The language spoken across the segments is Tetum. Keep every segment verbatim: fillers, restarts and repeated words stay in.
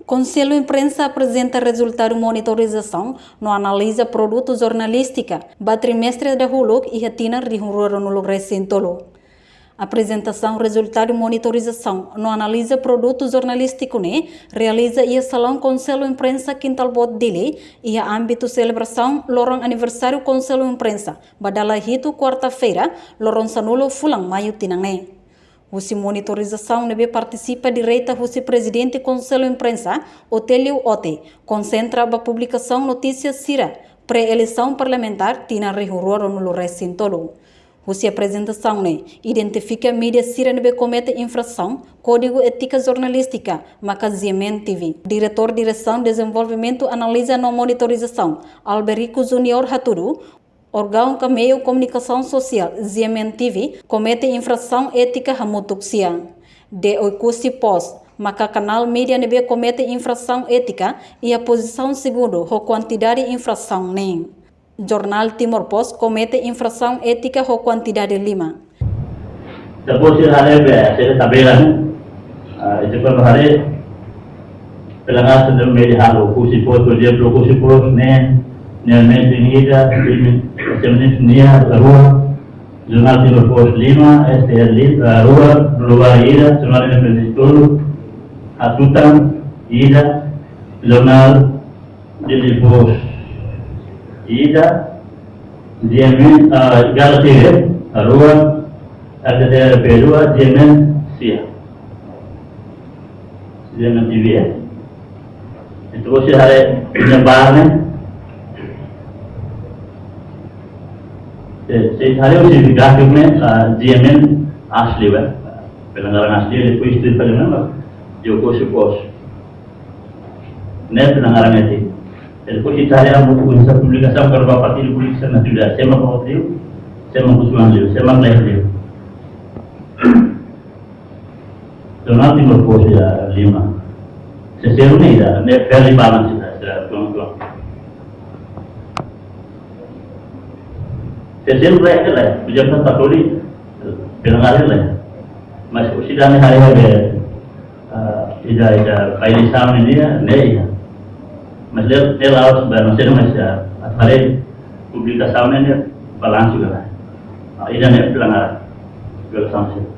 Konsellu Imprensa aprezenta rezultadu monitorizasaun no analiza produtu jornalístika ba trimestre dahuluk iha tinan rihun rua ruanulu resin tolu. Aprezentasaun rezultadu monitorizasaun no analiza produtu jornalístiku ne'e realiza iha Salaun Konsellu Imprensa Kintal Boot Dili, iha ámbitu selebrasaun loron aniversáriu Konsellu Imprensa ba dala hitu, kuarta-feira, loron sanulu fulan Maiu tinan ne'e. Husi monitorizasaun ne'ebé partisipa direta husi Prezidente Konsellu Imprensa, Otélio Ote, konsentra ba publikasaun notísia sira pré-eleisaun parlamentár tinan rihun rua ruanulu resin tolu. Husi aprezentasaun ne'e, identifika mídia sira ne'ebé komete infrasaun Kódigu Étika Jornalístika, maka G M N T V. Diretór Diresaun Dezenvolvimentu, Analiza no Monitorizasaun, Alberico Júnior hatudu, órgaun ka meiu komunikasaun sosiál G M N T V komete infrasaun étika hamutuk sira. The Oekusi Post, maka kanál mídia ne'ebé komete infrasaun étika, iha pozisaun segundu ho kuantidade infrasaun neen. Jornál Timor Post komete infrasaun étika ho kuantidade lima. Depois sira haree be, sira tabela ne'e. Ah, ita kuandu haree, pelanggaran sira ne'ebé halo, Oekusi Post, por ezemplu, Oekusi Post ne'e, ne'e, ne'e, ida, ida, ida, nia, rua, Jornál Timor Post lima, S T L li-, ah, rua, Global ida, Jornál Independente tolu, Hatutan ida, Jornál Dili Post ida, G M N, ah, Gala T V, rua, R T T R P dua, G M N sia. G M N T V ya. Entaun, se haree iha ne'ebá ne'e, se, se haree husi gráfiku ne'e, ah, G M N asli, ba. Pelanggaran asli, depois itu pada mana, Oekusi Post. Ne'e pelanggaran étika. Depois ita haree anu, husi publikasaun, kalau ba partidu polítiku sira-ne'e, sé mak liu, sé mak husu liu, sé mak liu. Jornál Timor Post ya lima. Se selu ne'e ida, ne'e fairly balance ida, sira tuan-tuan. Se selu lae, lae, ujian kan patoli, pelanggaran lae. Mas husi ida-ne'e haree be, ah, ida, ida, publikasaun ne'e, ne'e ida. Mas ne'e, ne'e la'ós ba, mas ne'e mas ya, atu haree publikasaun ne'e, ne'e balansu ka lae. Ah, ida-ne'e pelanggaran, violasaun sira.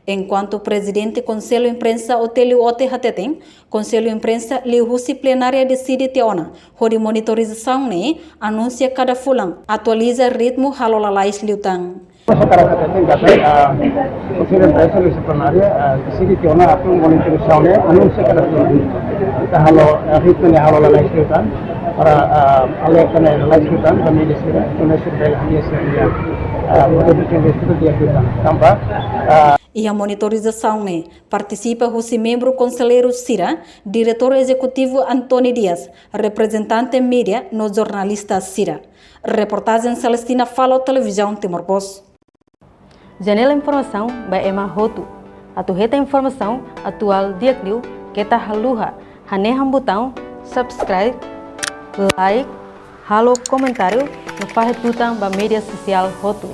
Enkuantu Prezidente Konsellu Imprensa Otélio Ote hateten, Konsellu Imprensa liuhusi plenária deside tiha ona hodi monitorizasaun ne'e, anunsia kada fulan, atualiza ritmu halo lalais liután. Sekarang kata tingkat, ah, Konsellu Imprensa liuhusi plenária, ah, deside tiha ona atu monitorizasaun ne'e, anunsia kada fulan. Ita halo, ah, ritmu ne'e halo lalais liután, para, ah, alerta ne'e lalais liután, ba mídia sira, entaun ne'e sira bele hadi'a sira-nia, ah, produtu jornalístiku di'ak liután. Tanba, ah, Iha monitorizasaun ne'e partisipa husi membru konselleiru sira, diretór ezekutivu António Dias, reprezentante mídia no jornalista sira. Reportajen Celestina Falo, Televizaun Timor Post. Janela informasaun ba ema hotu. Atu hetan informasaun atuál di'ak liu, keta haluha hanehan butaun subscribe, like, halo komentáriu no fahe tutan ba mídia sosiál hotu.